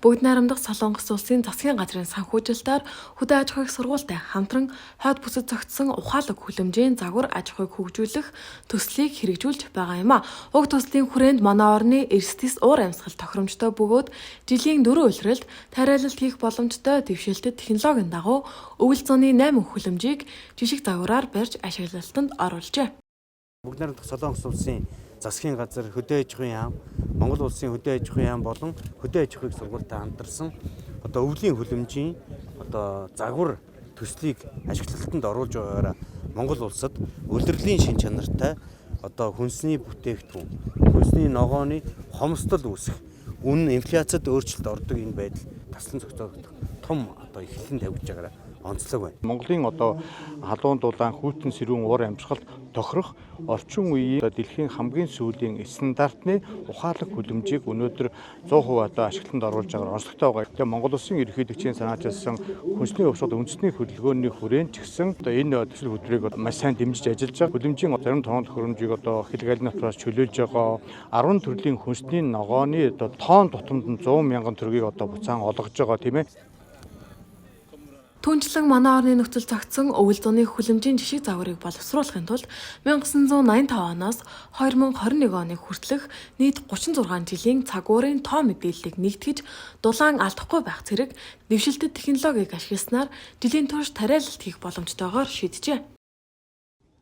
Бүгд Найрамдах Солонгос улсын засгийн газрын санхүүжилтээр хөдөө аж ахуйн сургуультай хамтран хойд бүсэд зохицсон ухаалаг хүлэмжийн загвар аж ахуйг хөгжүүлэх төслийг хэрэгжүүлж байгаа юм а. Уг төслийн хүрээнд манай орны эрсдэс уур амьсгал тохиромжтой бөгөөд жилийн 4 улиралд тариалалт хийх боломжтой дэвшилтэт технологийн дагуу өвөл зуны 8 хүлэмжийг жишг загвараар барьж ашиглалтанд оруулжээ. Бүгд Найрамдах Солонгос улсын засгийн газар, хөдөө аж ахуйн яам, Монгол улсын хөдөө аж ахуйн яам болон хөдөө аж ахуйг сургуультай хамтарсан одоо өвлийн хүлэмжийн одоо загвар төслийг ашиглалтанд оруулж байгаагаараа Монгол улсад улирлын шин чанартай одоо хүнсний бүтээгдэхүүн, хүнсний ногооны хомсдол үүсэх, үнэ инфляцид өөрчлөлт ордог энэ байдал таслан зохицоогдох том одоо эхлэн тавьж байгаараа онцлог байна. Монголын одоо халуун дулаан хүйтэн сэрүүн уур амьсгалд тохирох орчин үеийн дэлхийн хамгийн сүүлийн стандартны ухаалаг хүлэмжийг өнөөдөр 100% одоо ашиглалтанд оруулж байгаа онцлогтой байгаа. Тэгээ Монгол улсын ерөнхийлөгчийн санаачилсан хүнсний хувьсгал үндэсний хөдөлгөөний хүрээнд ч гэсэн одоо энэ төсөл хөтөлбөрийг маш сайн дэмжиж ажиллаж байгаа. Хүлэмжийн зарим тоон төхөөрөмжийг одоо хэлэг айлын нотроос чөлөөлж байгаа. 10 төрлийн хүнсний ногооны одоо тоон тутамд нь 100 мянган төгрөгийг одоо буцаан олгож байгаа, тийм ээ. Түүнчлэн манай орны нөхцөл зохицсон өвөл зуны хүлэмжийн жишг загварыг боловсруулахын тулд 1985 оноос 2021 оныг хүртэлх нийт 36 жилийн цаг уурын тоо мэдээллийг нэгтгэж, дулаан алдахгүй байх зэрэг дэвшилтэт технологийг ашигласнаар жилийн турш тариалалт хийх боломжтойгоор шийджээ.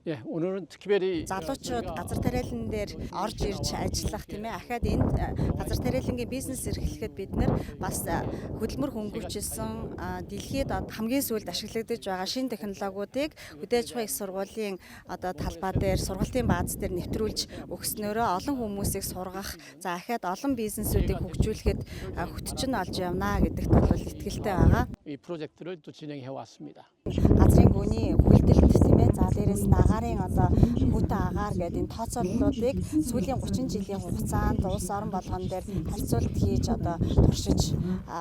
예, 오늘은 특별히 Залуучууд газар тариалан дээр орж ирж ажиллах, тийм ээ. Ахаад энэ газар тариалангийн бизнес эрхлэхэд бид нар бас хөдөлмөр хөнгөвчилсөн, дэлхийд хамгийн сүүлд ашиглагдаж байгаа шинэ технологиудыг хөдөө аж ахуйн их сургуулийн одоо талбай дээр, сургалтын бааз дээр нэвтрүүлж өгснөөрөө олон хүмүүсийг сургах, за ахаад олон бизнесүүдийг хөгжүүлэхэд хөт чинь олж явна гэдэгт бол итгэлтэй байгаа. 이 프로젝트를 또 진행해 왔습니다. Газрын гүний хөлдөлт, тийм ээ. За, дээрээс нь агаарын одоо хүйтэн агаар гэдэг энэ тооцооллуудыг сүүлийн 30 жилийн хугацаанд улс орон болгон дээр харьцуулт хийж, одоо туршиж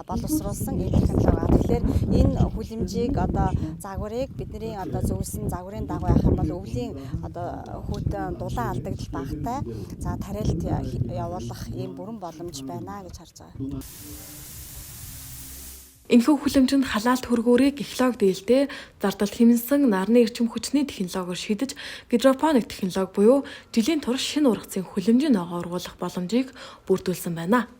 боловсруулсан энэ технологи. Тэгэхээр энэ хүлэмжийг, одоо загварыг бидний одоо зөвлөсөн загварын дагуу явах юм бол өвлийн одоо хүйтэн дулаан алдагдал багатай, за, тариалт явуулах ийм бүрэн боломж байна гэж харж байгаа. Энэхүү хүлэмж нь халаалт хөргөөрийг экологи дээлтэй, зардал хэмнэсэн нарны эрчим хүчний технологиор шийдэж, гидропоник технологи буюу жилийн турш шинэ ургацын хүлэмжийн ногоо ургуулах боломжийг бүрдүүлсэн байна.